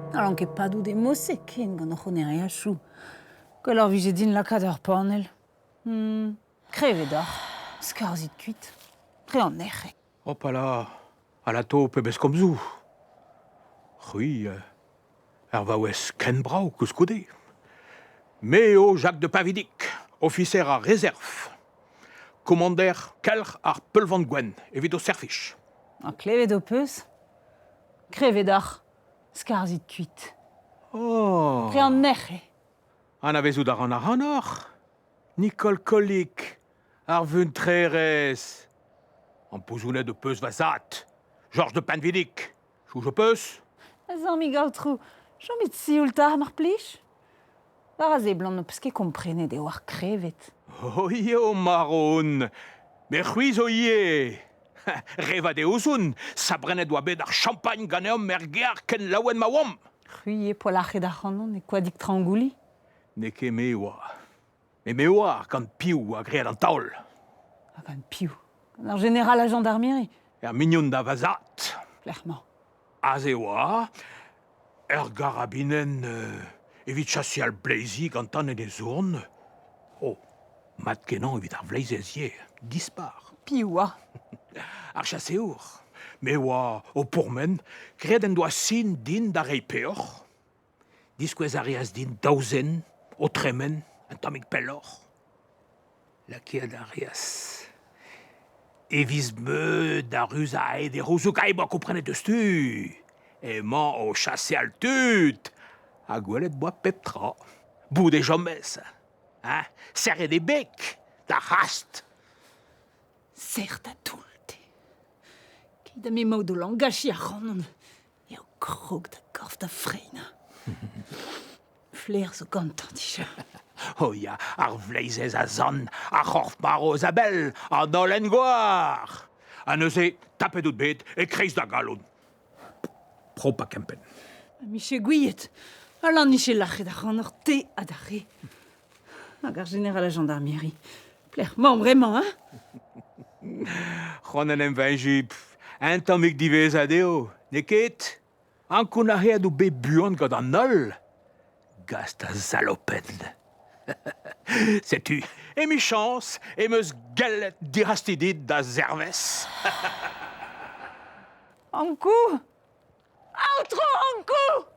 N'hallan ket padout e mod-se ken gant hoc'h honeriachoù. Gwelloc'h 'vije din lakaat ur panell. Hmm, krevet oc'h. Skarzhit kuit. Dre an nec'h eo. Hopala, alato pebezh komzoù. C'hwi, ur vaouez ken brav koulskoude. Me eo Jacques de Pinvidic, ofiser ar rezerv. Komander kelc'h ar peulvan gwenn evit ho servij. Ha klevet ho peus? Krevet oc'h. Skarzhit kuit. Oh. Dre an nec'h eo. Anavezout a ran ac'hanoc'h, Nicole Collic, ar vuntrerez. Ampouzonet ho peus va zad, Georges de Pinvidic. Soñj ho peus? Ma zammig aotrou, chomit sioul 'ta, mar plij. War a seblant n'ho peus ket komprenet eo ar krevet. Oh eo marv on. Met c'hwi zo ivez. Re vat eo ouzon. Sabrennet oa bet ar champagn ganeomp er gear ken laouen ma oamp. C'hwi eo poalc'het ac'hanon e koadig Trangouli? N'eo ket me oa. Met me oar gant piv oa graet an taol. Ha gant piv? Gant ar jeneral a gendarmerie? Er mignon da va zad. Lec'h 'mañ. Aze oa ur garabinenn evit chaseal bleizi gantan en e zourn. Oh, mat-kenañ evit ar vleizez ivez, dispar. Piv oa? Ar chaseour. Me oa o pourmen, graet en doa sin din da reiñ peoc'h. Diskouez a reas din daou zen o tremen un tammig pelloc'h. Lakaat a reas e viz meud da ruzañ e c'houzoug ha emañ komprenet diouzhtu. Emañ o chaseal tud ha gwelet 'boa pep tra. Bout e chomez, hein, serret e beg da c'hast. Serr da doull, te. Keit ha m'emaout o langachiñ ac'hanon eo krog da gorf da freinañ. Flaer zo gantañ dija. Oh ya, ar vleizez a zan, ar c'horf marv eus a-bell, an holl en goar. Ha neuze, tapet out bet e-kreiz da galon. Prop ha kempenn. Miche gouiet, Alan nije lac'het ac'hanoc'h te ha da re. Hag ar jeneral a gendarmerie. Plec'h 'mañ bremañ, hein? C'hoant en em veñjiñ, un tammig diwezhat eo, n'eo ket? Ankounac'haet out bet buan gant an holl. Gast a salopenn. Setu, emichañs em eus gellet dirastiñ dit da zervezh. Ankou! Aotrou Ankou!